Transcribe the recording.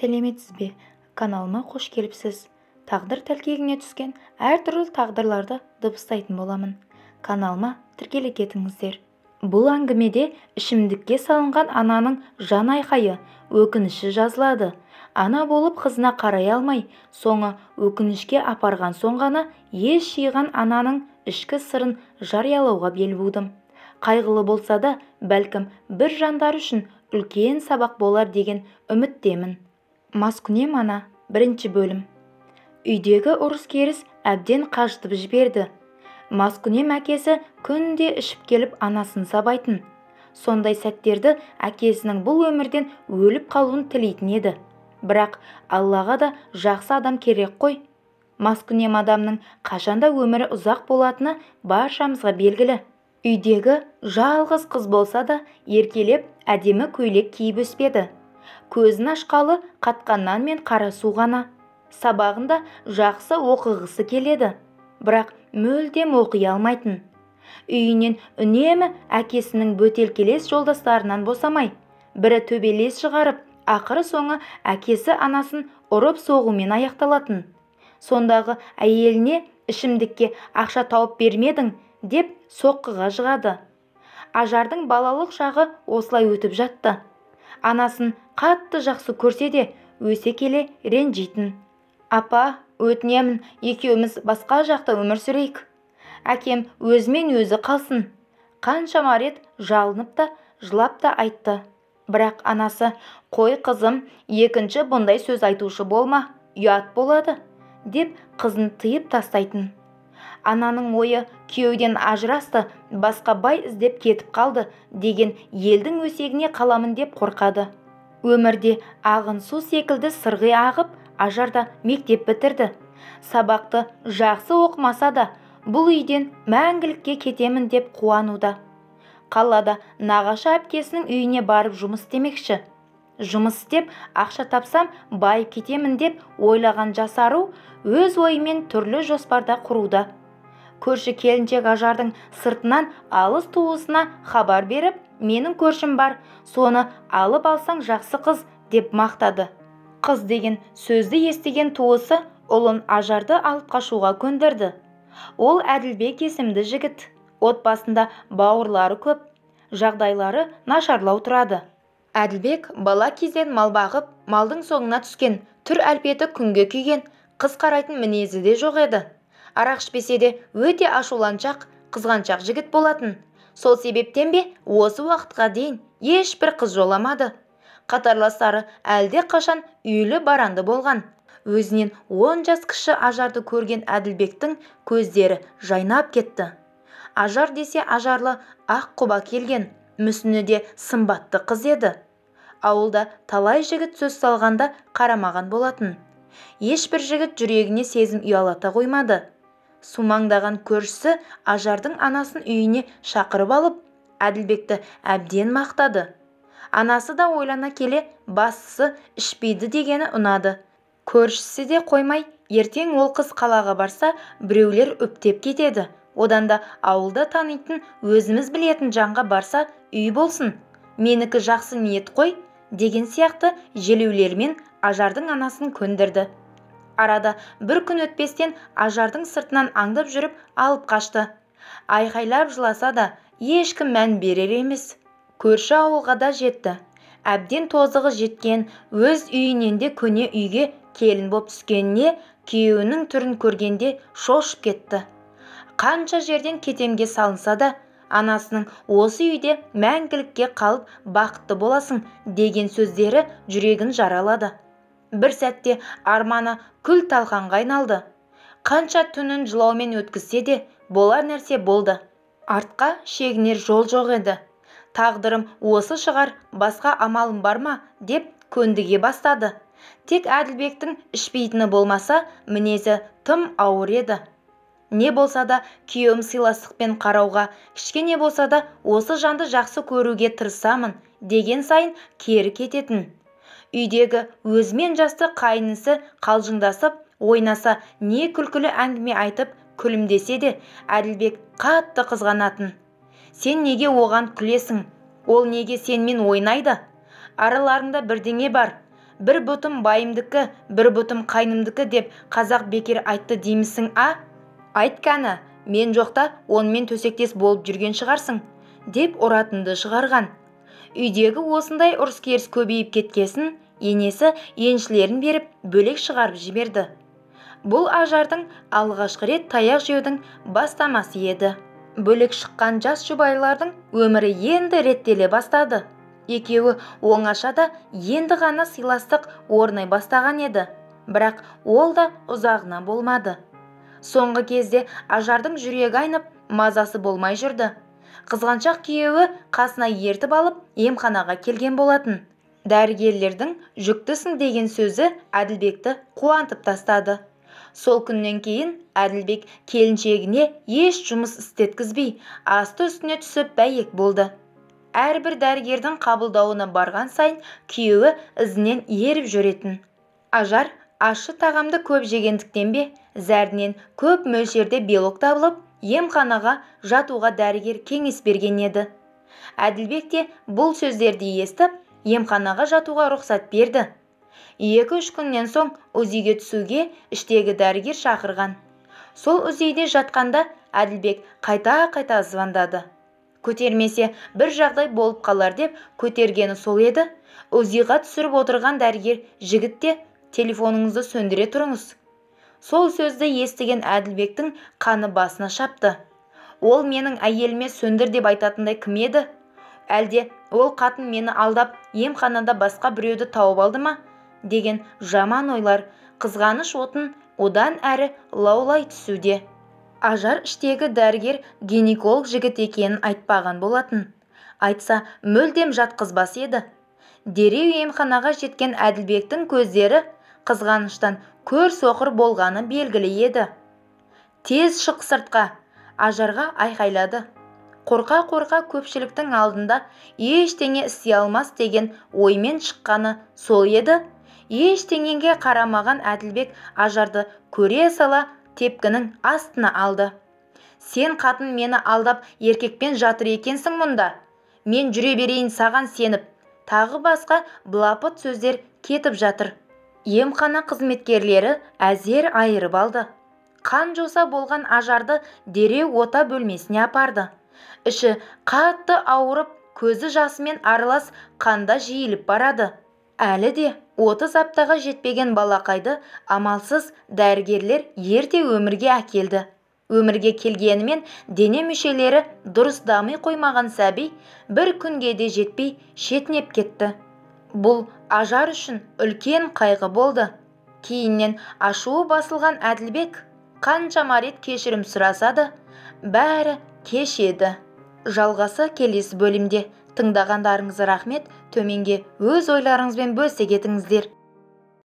Сәлеметсіз бе, каналыма қош келіпсіз. Тағдыр тәлкегіне түскен әртүрлі тағдырларды дыбыстайтын боламын. Каналыма тіркеле кетіңіздер. Бұл әңгімеде ішімдікке салынған ананың жан айқайы, өкініші жазылады. Ана болып қызына қарай алмай, соңы өкінішке апарған соң ғана ес жиған ананың ішкі сырын жариялауға бел будым. Қайғылы болса да, бәлкім бір жандар үшін үлкен сабақ болар деген үміттемін. Маскүнем ана, бірінші бөлім. Үйдегі ұрыс-керіс әбден қажытып жіберді. Маскүнем әкесі күнде ішіп келіп анасын сабайтын. Сондай сәттерді әкесінің бұл өмірден өліп қалуын тілейтін еді. Бірақ Аллаға да жақсы адам керек қой. Маскүнем адамның қашанда өмірі ұзақ болатыны баршамызға белгілі. Үйдегі жалғыз қыз болса да еркелеп әдемі көйлек киіп өспеді. Көзін ашқалы қатқан нан мен қара су ғана. Сабағында жақсы оқығысы келеді, бірақ мүлдем оқи алмайтын. Үйінен үнемі әкесінің бөтелкелес жолдастарынан босамай, бірі төбелес шығарып, ақыры соңы әкесі анасын ұрып соғумен аяқталатын. Сондағы әйеліне ішімдікке ақша тауып бермедің деп соққыға жығады. Ажардың балалық шағы осылай өтіп жатты. Анасын қатты жақсы көрсе де, өсе келе ренжитін. Апа, өтінемін, екеуміз басқа жақта өмір сүрейік. Әкем өзімен өзі қалсын. Қаншама рет жалынып та, жылап та айтты. Бірақ анасы, қой қызым, екінші бұндай сөз айтушы болма, ұят болады, деп қызын тыйып тастайтын. Ананың ойы күйеуден ажырасты, басқа бай іздеп кетіп қалды деген елдің өсегіне қаламын деп қорқады. Өмірде ағын су секілді сырғи ағып, Ажар да мектеп бітірді. Сабақты жақсы оқымаса да, бұл үйден мәңгілікке кетемін деп қуануда. Қалада нағашы әпкесінің үйіне барып жұмыс істемекші. Жұмыс істеп, ақша тапсам, байып кетемін деп ойлаған жас ару өз ойымен түрлі жоспарда құруда. Көрші келіншек Ажардың сыртынан алыс туысына хабар беріп, менің көршім бар, соны алып алсаң жақсы қыз деп мақтады. Қыз деген сөзді естіген туысы ұлын Ажарды алып қашуға көндірді. Ол Әділбек есімді жігіт. Отбасында бауырлары көп, жағдайлары нашарлау тұрады. Әділбек бала кезден мал бағып, малдың соңына түскен, түр әлпеті күнге күйген, қыз қарайтын мінезі де жоқ еді. Арақ ішпесе де өте ашуланшақ, қызғаншақ жігіт болатын. Сол себептен бе осы уақытқа дейін ешбір қыз жоламады. Қатарластары әлде қашан үйлі баранды болған. Өзінен 10 жас кіші Ажарды көрген Әділбектің көздері жайнап кетті. Ажар десе ажарлы ақ құба келген, мүсіні де сымбатты қыз еді. Ауылда талай жігіт сөз салғанда қарамаған болатын. Ешбір жігіт жүрегіне сезім ұялата қоймады. Сумаңдаған көршісі Ажардың анасын үйіне шақырып алып, Әділбекті әбден мақтады. Анасы да ойлана келе, бастысы ішпейді дегені ұнады. Көршісі де қоймай, ертең ол қыз қалаға барса, біреулер үптеп кетеді. Одан да ауылда танитын, өзіміз білетін жанға барса, үй болсын. Менікі жақсы ниет қой, деген сияқты желеулермен Ажардың анасын көндірді. Арада бір күн өтпестен Ажардың сыртынан аңдып жүріп алып қашты. Айқайлап жыласа да, ешкім мән берер емес. Көрші ауылға да жетті. Әбден тозығы жеткен, өз үйінен де көне үйге келін боп түскеніне күйеуінің түрін көргенде шошып кетті. Қанша жерден кетемге салынса да, анасының осы үйде мәңгілікке қалып бақытты боласың деген сөздері жүрегін жаралады. Бір сәтте арманы күл талқанға айналды. Қанша түнін жылаумен өткізсе де, болар нәрсе болды. Артқа шегінер жол жоқ еді. Тағдырым осы шығар, басқа амалым бар ма деп көндіге бастады. Тек Әділбектің ішпейтіні болмаса, мінезі тым ауыр еді. Не болса да күйеуім сыйластықпен қарауға, кішкене болса да осы жанды жақсы көруге тырысамын деген сайын кері кететін. Үйдегі өзімен жасты қайнысы қалжыңдасып, ойнаса, не күлкілі әңгіме айтып күлімдесе де, Әділбек қатты қызғанатын. Сен неге оған күлесің? Ол неге сенмен ойнайды? Араларында бірдеңе бар. Бір бұтым байымдікі, бір бұтым қайнымдікі деп қазақ бекер айтты деймісің, а? Айт кәні, мен жоқта онымен төсектес болып жүрген шығарсың, деп ұратынды шығарған. Үйдегі осындай ұрыс-керіс көбейіп кеткесін, енесі еншілерін беріп бөлек шығарып жіберді. Бұл Ажардың алғашқы рет таяқ жеудің бастамасы еді. Бөлек шыққан жас жұбайлардың өмірі енді реттеле бастады. Екеуі оңашада енді ғана сыйластық орнай бастаған еді, бірақ ол да ұзағына болмады. Соңғы кезде Ажардың жүрегі айнып, мазасы болмай жүрді. Қызғаншақ күйеуі қасына ертіп алып, емханаға келген болатын. Дәрігерлердің жүктісің деген сөзі Әділбекті қуантып тастады. Сол күннен кейін Әділбек келіншегіне еш жұмыс істеткізбей, асты үстіне түсіп бәйек болды. Әрбір дәрігердің қабылдауына барған сайын күйеуі ізінен еріп жүретін. Ажар ащы тағамды көп жегендіктен бе, зәрінен көп мөлшерде белок табылып, емханаға жатуға дәрігер кеңес берген еді. Әділбек те бұл сөздерді естіп, емханаға жатуға рұқсат берді. 2-3 күннен соң УЗИ-ге түсуге іштегі дәрігер шақырған. Сол УЗИ-де жатқанда Әділбек қайта-қайта звондады. Көтермесе бір жағдай болып қалар деп көтергені сол еді. УЗИ-ға түсіріп отырған дәрігер жігіт те телефоныңызды сөндіре тұрыңыз. Сол сөзді естіген Әділбектің қаны басына шапты. Ол менің әйеліме сөндір деп айтатындай кім еді? Әлде ол қатын мені алдап емханада басқа біреуді тауып алды ма? Деген жаман ойлар қызғаныш отын одан әрі лаулай түсуде. Ажар іштегі дәрігер гинеколог жігіт екенін айтпаған болатын. Айтса, мүлдем жатқызбас еді. Дереу емханаға жеткен Әділбектің көздері қызғаныштан көр соқыр болғаны белгілі еді. Тез шық сыртқа, Ажарға айқайлады. Қорқа-қорқа көпшіліктің алдында ештеңе істей алмас деген оймен шыққаны сол еді. Ештеңеге қарамаған Әділбек Ажарды көре сала тепкінің астына алды. Сен қатын мені алдап еркекпен жатыр екенсің мұнда. Мен жүре берейін саған сеніп. Тағы басқа былапыт сөздер кетіп жатыр. Емхана қызметкерлері әзер айырып алды. Қан жоса болған Ажарды дереу ота бөлмесіне апарды. Іші қатты ауырып, көзі жасымен аралас қанда жиіліп барады. Әлі де 30 аптаға жетпеген балақайды амалсыз дәрігерлер ерте өмірге әкелді. Өмірге келгенімен дене мүшелері дұрыс дами қоймаған сәби бір күнге де жетпей шетінеп кетті. Бұл Ажар үшін үлкен қайғы болды. Кейіннен ашуы басылған Әділбек қаншама рет кешірім сұраса да, бәрі кеш еді. Жалғасы келесі бөлімде. Тыңдағандарыңызға рахмет. Төменге өз ойларыңызбен бөлісе кетіңіздер.